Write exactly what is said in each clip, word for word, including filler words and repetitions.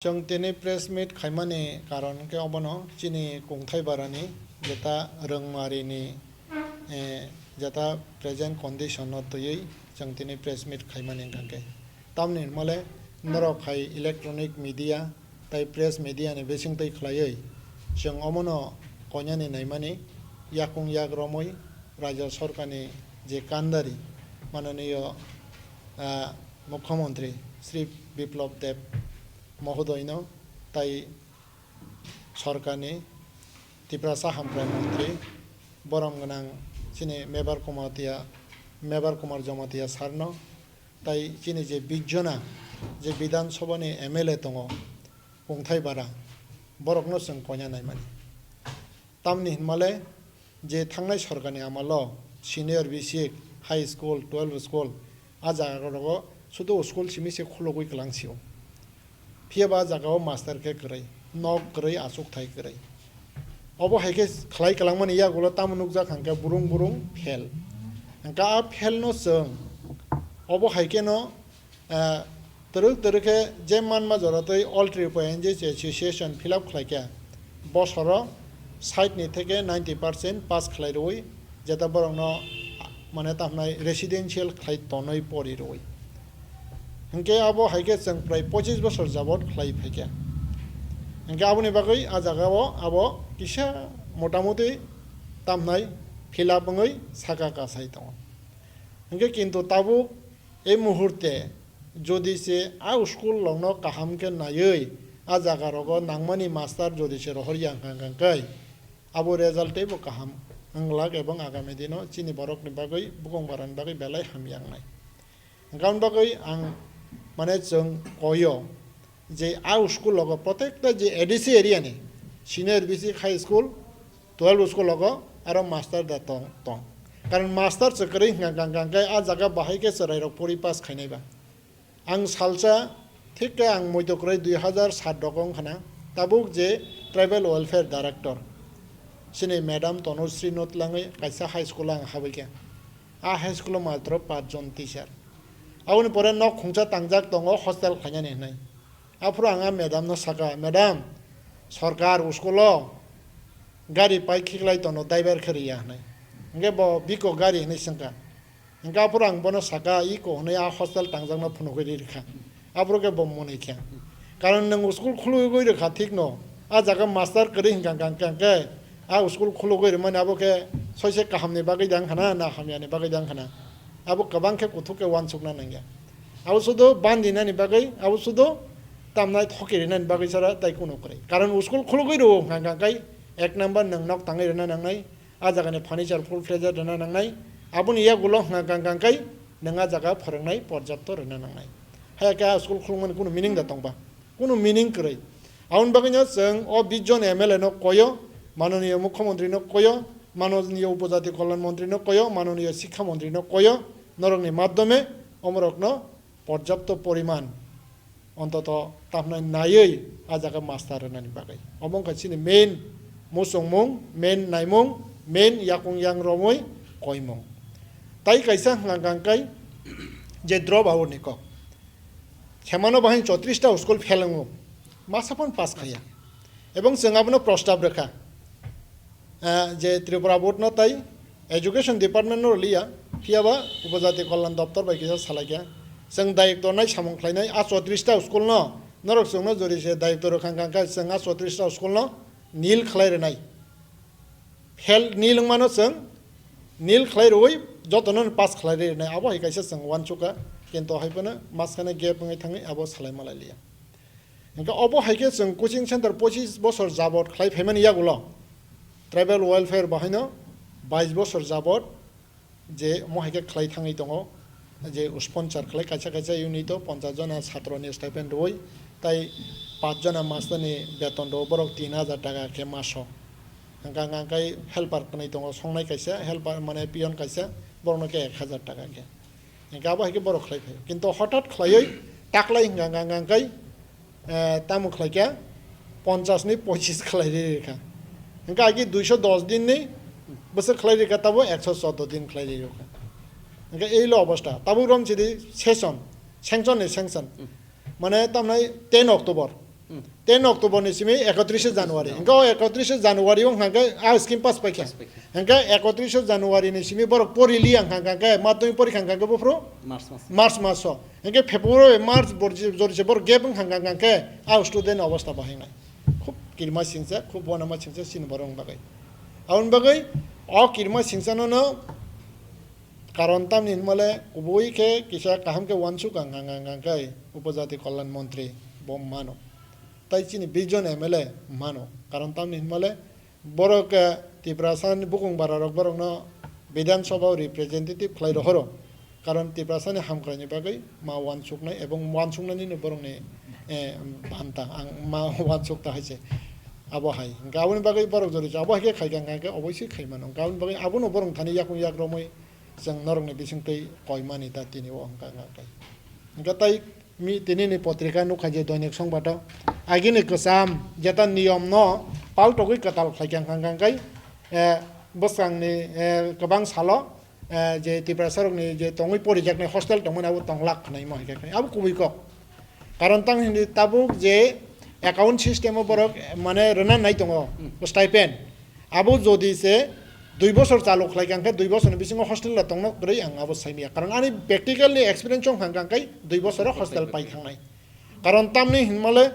Chwng tini press meet khaimani karon khe obono chini Kungthai Barani jeta rwngmarini, eh, jeta present condition no twiwi chwng tini press meet khaimani wngkha khe. Tamni hwnmale norok hai electronic media tai press media ni bisingtwi khlaiwi chwng omono koinani naimani yakung yak romwi Rajya Sorkarni je kandari mananiyo, ah, Mukhyamantri Shri Biplab Deb Mohodoino tai Sorkarni Tiprasa Hamkrai Montri borom gwnang chini Mebar Kumatia, Mebar Kumar Jamatia Sarno tai chini je bijjona je Bidhan Sabhani M L A tongo Kungthai Bara borokno chwng koina naimani. Tamni hwnmale je thangnai sorkarni amalo senior basic, high school, twelve school, a jagarogo sudu school simi se khulugwi kwlang sio. Phiyaba a jagao master khe kwrwi, nok kwrwi, achukthai kwrwi. Obo hai khe khlai kwlangmani yagulo tamo nukjak hwnkhe burung burung fail. Hwnkhe a fail no chwng obo hai kheno, ah, twrwk twrwk khe je manma jora twi All Tripura N G O Association fill up khlai khe bosoro sait ni theke ninety percent pass khlai rwui jeta borokno, mane, tamhnai residential khlai tonwi pori rwui. Hwnkhe abo hai khe chwng prai pochis bosor jabot khlai phaikha. Hwnkhe aboni bagwi a jagao abo kisa motamuti tamhnai fill up wngwi saka kasai tongo. Hwnkhe kintu tabuk ei muhurte jodi se a school rokno kaham khe naiwi a jaga rogo nangmani master jodi se rohor ya hwnkha hwnkha khe abo result teibo kaham wng glak ebong agami dino chini borokni bagwi bukung barani bagwi belai hamya wngnai. Hwnkhe aboni bagwi ang, mane, chwng koio je a school logo protekta je A D C area ni senior basic high school, twelve school logo aro master da tong tong. Karon master se kwrwi hwnkha hwnkha hwnkha khe a jaga bahai khe chwrai rok pori pass khainai ba. Ang salsa thik khe ang moito kwrwi dui hazar sat rogo wngkha na, tabuk je tribal welfare director chini madam Tanusri no twlangwi kaisa high school o ang habwi kha. A high school o matro pach jon teacher. Aboni pore nok khungsa tangjak tongo hostel khainani hwnwi. Aphuru ang a madam no saka, "Madam, sorkar school o gari pai khiklai tono, driver khe riya," hwnwi. Hwnkhe bo biko gari hwnwi swngkha. Hwnkhe aphuru ang bono saka, "Iko hwnwi a hostel tangjakno phunugwi ri rwkha." Aphuru khe bo mwnwi khe. Karon nwng school khulugwi rwkha thikno, a jaga master kwrwi hwnkha hwnkha hwnkha khe a school khulugwi rwmani abo khe soise kahamni bagwi da wngkha na, na hamyani bagwi da wngkha na? Abo kwbang khe kuthuk khe uansukna nangya. Abo sudu bandinani bagwi, abo sudu tamnai thoki rinani bagwi sara tai kunu kwrwi. Karon school khulugwi rwo hwnkha hwnkha khe ek number nwng nok tangwi rwna nangnai, a jagani furniture full fledged rwna nangnai. Aboni yagulo hwnkha hwnkha khe nwng a jaga phwrwngnai porjapto rwna nangnai. Haya khe a school khulukmani kunu meaning da tongba? Kunu meaning kwrwi. Aboni bagwino chwng o bish jon M L A no koyo, manoniyo mukhyamantri no koyo, manoniyo upojati kolyan mantri no koyo, manoniyo sikha mantri no koyo, norokni madhyome omorokno porjapto poriman ontoto tamhnai naiwi a jaga master rwnani bagwi. Omo wngkha chini main muchungmung, main naimung, main yakung yang romwi koimung. Tai kaisa hwnkha hwnkha khe je drop out ni kok. Khemano bahai chotris ta school fail wngo, masa phano pass khaya. Ebong chwng abono prostab rwkha, ah, je Tripura Board no tai Education Department no rwliya, phiyaba Upojati Kolyan Doptor bai kisa salaikha. Chwng dayok tongnai samung khlainai a chotris ta school no, norok chwngno jori se dayok to rwkha hwnkha khe chwng a chotris ta school no nil khlai rwnai. Fail nil wngmano chwng nil khlai rwui jotono pass khlai rwnai, abo hai kaisa chwng uansukha, kintu hai phano maskane gap wngwi thangwi abo salai malai liya. Hwnkhe obo hai khe chwng coaching center pochis bosor jabot khlai phaimani yagulo tribal welfare bahaino bais bosor jabot je omo hai khe khlai thangwi tongo, je sponsor khlai kaisa kaisa unit o ponchas jona chhatro ni stipend rwui, tai pach jona master ni beton rwo borok tin hajar taka khe maso. Hwnkha hwnkha khe helper kwnwi tongo, songnai kaisa helper, mane, peon kaisa, borokno khe ek hajar taka khe. Hwnkhe abo hai khe borok khlai phaio. Kintu hothat khlaiwi taklai hwnkha hwnkha hwnkha khe, eh, tamo khlai kha, ponchas ni pochis khlai rwi rwkha. Hwnkhe agi duiso dos din ni bwswk khlai rwkha, tabo ekso chordo din khlai rwi rwkha. Hwnkhe eilo obostha. Tabuk rom chidi session, sanction ni sanction. Mane tamnai ten October. Hmm. Ten October ni simi ekotrishe January. Hingke o ekotrishe January wng hangke a scheme pass paikha. Pass paikha. Hingke ekotrishe January ni simi borok pori li ang hangke madhyamik porikha hangke buphuru March mas. March maso. Hingke February, March bor-, jori se borok gap wng hangke a student obostha bahainai. Khub kirma singsa, khub wanama singsa chini borok wng bagwi. Aboni bagwi o kirma singsa no no karon tamni hinmale kubui khe kisa kaham khe wansuk ang hang hang hang khai upajati kalyan montri bo mano. Tai chini vision M L A mano. Karon tamni hinmale borok, eh, Tiprasa ni bukung bara rok borok no Bidhan Sabha o representative khlai rohoro. Karon Tiprasa ni hamkrai ni bagwi ma wansuknai ebong wansuknani no borok ni, eh, banta ang ma wansuk ta hai se. Abo hai. Hingke aboni bagwi borok jori abo hai khe khai kha hingke obosui khai mano. Hingke aboni bagwi abono borok thani yakung yak romwi chwng norokni bisingtwi koimani ta tini o hwnka hwnka khe. Hwnkhe tei mi-, tinini potrika nukha je Doinik Songbato agini kwcham jeta niyomno paltogwi kwtal khlaikha hwnka hwnka khe, eh, bwskangni, eh, kwbang salo, eh, je Tiprasarokni je tongwi porijaknai hostel tongmani abo tonglak khwnaima hwnkhe abo kubui kok. Karon tang hindi tabuk je account system o borok mane rwna nai tongo, hmm, stipend. Abo jodi se dui bosor chalu khlai kha, hwnkhe dui bosorni bisingo hostel da tongna kwrwi ang abo saimaya. Karon ani practical ni experience chong kha, hwnkhe dui bosoro hostel pai thangnai. Karon tamni hinmale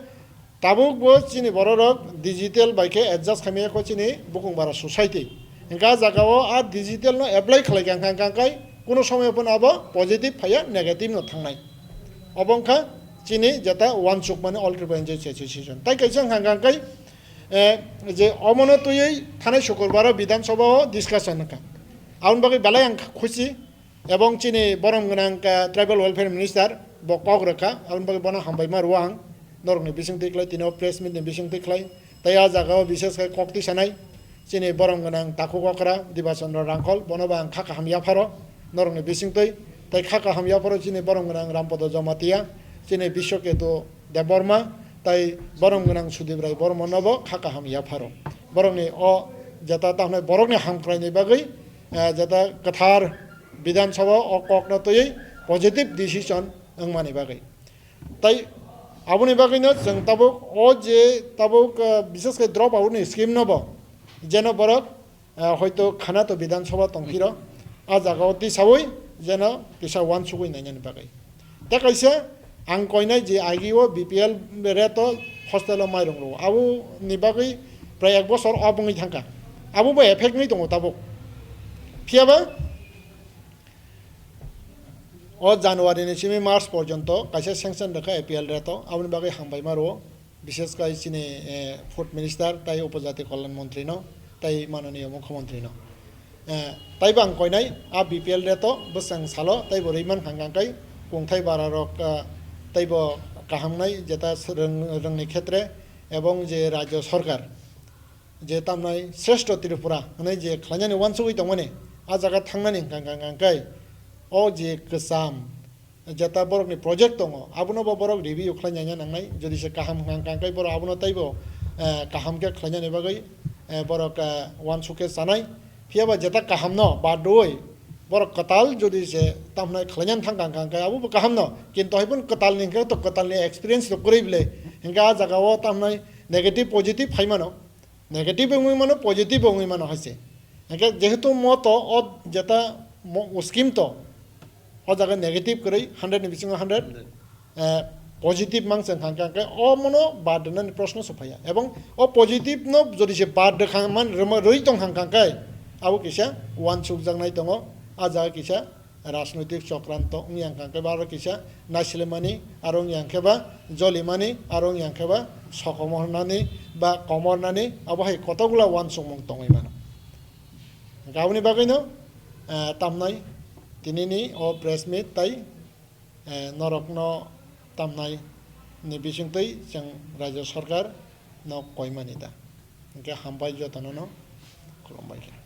tabuk bo chini bororok digital bai khe adjust khaimaya kho chini bukung bara society. Hwnkhe a jagao a digital no apply khlai kha, hwnkhe kuno somoy phano abo positive phaiya, negative no thangnai. Obo wngkha chini jeta wansukmani All Tripura N G O Association. Tai kaisa hwnkha hwnkhe, eh, je omono twiwi thanai Sukurbaro Bidhan Sabha o discussion wngkha. Aboni bagwi belai ang khusi ebong chini borom gwnang, eh, Tribal Welfare Minister bo kok rwkha, aboni bagwi bono hambai ma rwo ang. Norokni bisingtwi khlai tini o press meet ni bisingtwi khlai. Tai a jagao bishes khe kok tisanai chini borom gwnang takhuk okra Diba Chandra Rangkhol, bono bo ang kha kaham yapharo norokni bisingtwi. Tai kha kaham yapharo chini borom gwnang Rampodo Jamatia, chini Biswaketu Debbarma, tai borom gwnang Sudip Rai Bormano bo kha kaham yapharo. Borokni o jeta tamhnai borokni hamkraini bagwi, eh, jeta kwthar Bidhan Sabha o kokno twiwi positive decision wngmani bagwi. Tai aboni bagwino chwng tabuk o je tabuk, ah, bishes khe drop out ni scheme no bo jeno borok, ah, hoito khana to Bidhan Sabha tongphiro a jaga o tisaui jeno kisa wansugui nainani bagwi. Tei kaisa ang koinai je agi o B P L rate o hostel o mairung rwo, abo ni bagwi prai ek bosor off wngwi thangkha, abo bo effect wngwi tongo tabuk. Phiyaba o January ni simi March porjonto kaisa sanction rwkha A P L rate o, aboni bagwi hambai ma rwo, bishes khai chini, eh, Food Minister tai Upajati Kalyan Montri no, tai Mananiya Mukhyamantri no. Eh, taibo ang koinai a B P L rate o bwsang salo taibo rwi man hang hang kai kungthai bara rok, eh, taibo kaham nai jeta rwng-, rwngni khetre ebong je Rajya Sarkar je tamnai Shrestho Tripura hwnwi je khlainani wansugui tongmani, a jaga thangnani hwnkha hwnkha hwnkha khe o je kwcham jeta borokni project tongo, abono bo borok review khlai nanya nangnai. Jodi se kaham hwnkha hwnkha khe borok abono teibo, eh, kaham khe khlainani bagwi, eh, borok, eh, wansuk khe chanai. Phiyaba jeta kahamno bad rwui borok kwtal jodi se tamhnai khlainani thangkha hwnkha hwnkha khe abo bo kahamno, kintu hai phano kwtalni hwnkhe to kwtalni experience rok kwrwi bwle hwnkhe a jaga o tamhnai negative positive phai mano. Negative wngwi mano, positive wngwi mano hai se. Hingke jehetu mo to o jeta mo scheme to o jaga negative kwrwi hundred ni bisingo hundred, eh, positive mang chwng hangka hingke o mono bad rwnani proshno se phaiya. Ebong o positive no jodi se bad rwkha man rwma rwi tong hangka hingke abo kisa wansuk jaknai tongo, a jaga kisa rajnoitik chokranto wngya hwnkha khe ba aro kisa naislemani, aro wngya khe ba jolimani, aro wngya khe ba sokomornani ba komornani, abo hai kotokgwla uansukmung tongwi mano. Hwnkhe aboni bagwino, eh, tamnai tinini o press meet tai, eh, norokno tamnai ni bisingtwi chwng Rajya Sarkar no koimani da. Hwnkhe hambai jotono no khulumbai khe.